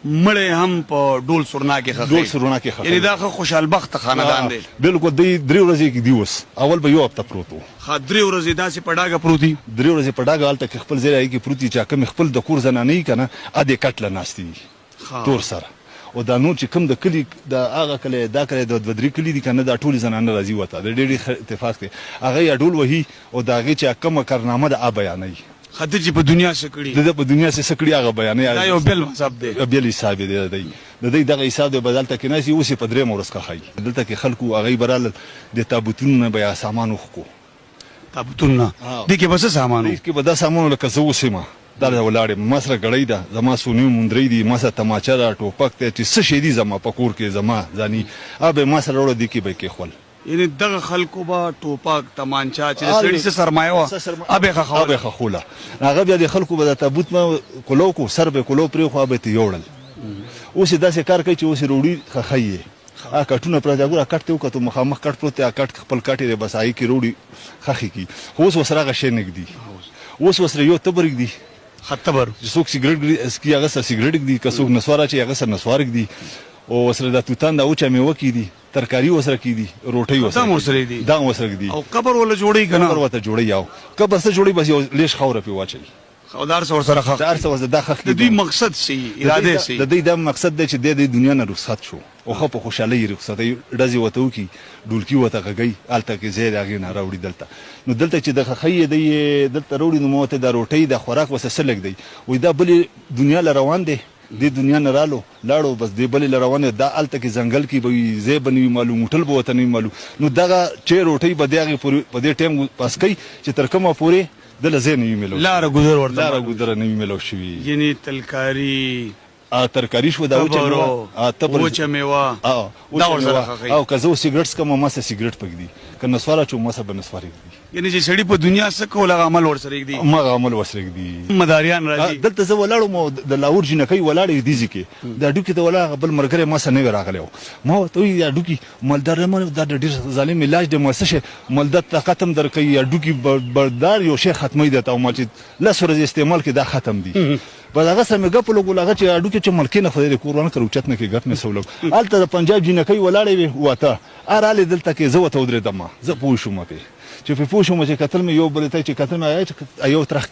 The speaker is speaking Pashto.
مړی هم په ډول سرنا کې ښخوي. ډول سرنا کې ښخوي. یعنې دا ښه خوشحال بخته خاندان دی. بالکل، دی 3 ورځې کې دی اوس، اول به یو هفته پروت و. ښه، 3 ورځې داسې په ډاګه پروت دي؟ 3 ورځې په ډاګه هلته کې خپل ځای هغې کې پروت دي، چې کومې خپل د کور زنانه یي که نه، ادې کټ له ناستې دي تور سره. او دا نور چې کوم د کلي د هغه کلی دا کلی د 2 3 کلي دي که نه، دا ټولې زنانه راځي ورته، د ډېر ډېر ښه اتفاق دی. هغه یې ډول وهي او د هغې چې کومه کارنامه ده هغه بیانوي. ښه، ده چې په دنیا څه کړي، ده په دنیا څه کړي هغه بیانوي. دا یو بل مذهب دی، بل حساب دی د دوی، د دوی دغه حساب دی. به دلته کې ناست اوس یې په درېیمه ورځ ښخوي. دلته کې خلکو هغوی به رالل، د تابوتونو نه به یې سامان وښکو. تابوتونو نه دې کې به څه سامان و؟ دې کې به دا سامان لکه زه اوس یم دا ولاړ یم، ما سره ګړۍ ده، زما سونې موندرۍ دي، ما سره تماچه ده، ټوپک دی، چې څه شی دي زما په کور کې زما ځاني هغه به یې ما سره راوړه، دې کې به یې کېښول. یعنې دغه خلکو به ټوپک، تمانچه چې د سړي څه سرمایه وه هغه به یې ښخوله. هغه به یې ښخوله. هغه بیا د خلکو به د تابوت نه کولو کو، سر به یې کولو پرېښو، هغه به یې ترې یوړل. اوس یې داسې کار کوي چې اوس یې روړي ښخوي یې. هغه کټونه پراته دي، ګوره کټ ته وکتو، مخامخ کټ پروت دی، هغه کټ خپل کټ یې دی، بس هغې کې روړي ښخې کړي. خو اوس ورسره هغه شی نه ږدي، اوس ورسره یو تبر ږدي. ښه تبر چې څوک سګرټ څکي هغه سره سګرټ ږدي، که څوک نسوار اچوي هغه سره نسوار ږدي، او ورسره دا توتان دا وچه مېوه کېږي، ترکاري ورسره کېږي، روټۍ ورسره کېږي، دا هم ورسره ږدي. او قبر ورله جوړوي که نه؟ قبر ورته جوړوي. او قبر څه جوړوي، بس یو لېش خاوره پرې واچوي. او دا هر څه ورسره ښخ. دا هر څه ورسره دا ښخ. د دوی مقصد څه وي، اراده یې څه وي؟ د دوی دا مقصد دی چې دی د دنیا نه رخصت شو او ښه په خوشحالۍ یې رخصتوي، ډزې ورته وکړي، ډولکي ورته غږوي، هلته کې ځای د هغې نه راوړي دلته. نو دلته چې د ښخۍ یې دی دلته راوړي، نو ما ورته دا روټۍ دا خوراک ورسره څه لږ دی، وایي دا بلې دنیا له روان دی، دې دنیا نه رالو لاړو، بس دې بلې له روان دی، دا هلته کې ځنګل کې به وي، ځای به نه وي معلوم، هوټل به ورته نه وي معلوم. نو دغه چې روټۍ به دی هغې پورې په دې ټایم پاس کوي چې تر کومه پورې دله ځای نه وي میلاو شوي، لاره ګذر ورته لاره ګذر نه وي میلاو شوي. یعنې تلکاري ترکاري شوه، دا وچه مېوه، تبر، وچه مېوه، دا ورسره ښخوي. او که زه اوس سګرټ څکم ما سره سګرټ پکې که نسوار اچوم ما سره به نسوار ږدي. یعنې چې سړي په دنیا څه کول هغه عمل ورسره ږدي، هماغه عمل ورسره ږدي. مداریان راځي. دلته زه ولاړ وم او د لاهور جینکۍ ولاړې دي ځي کې د هډوکي ته ولاړ، هغه بل ملګری ما سره نوی راغلی و، ما ورته وویل هډوکي مالدار ما دا د ډېر ظالم علاج دی، ما څه شی مالدار طاقت هم درکوي، هډوکي بردار یو شی ختموي درته، او ما چې 10 ورځې استعمال کړي دا ختم دي. بس هغه سره مې ګپ ولګول، هغه چې هډوکي چې ملکې نه خدای دې کور ورنه کړ، اوچت نه کړي، ګپ مې سره ولګول. هلته د پنجاب جینکۍ ولاړې وې وته، هر حال یې دلته کې زه ورته ودرېدم، زه پوه شوم پرې چې پرې پوه شوم چې کتل مې یو بل ته، چې کتل مې یو ترخ.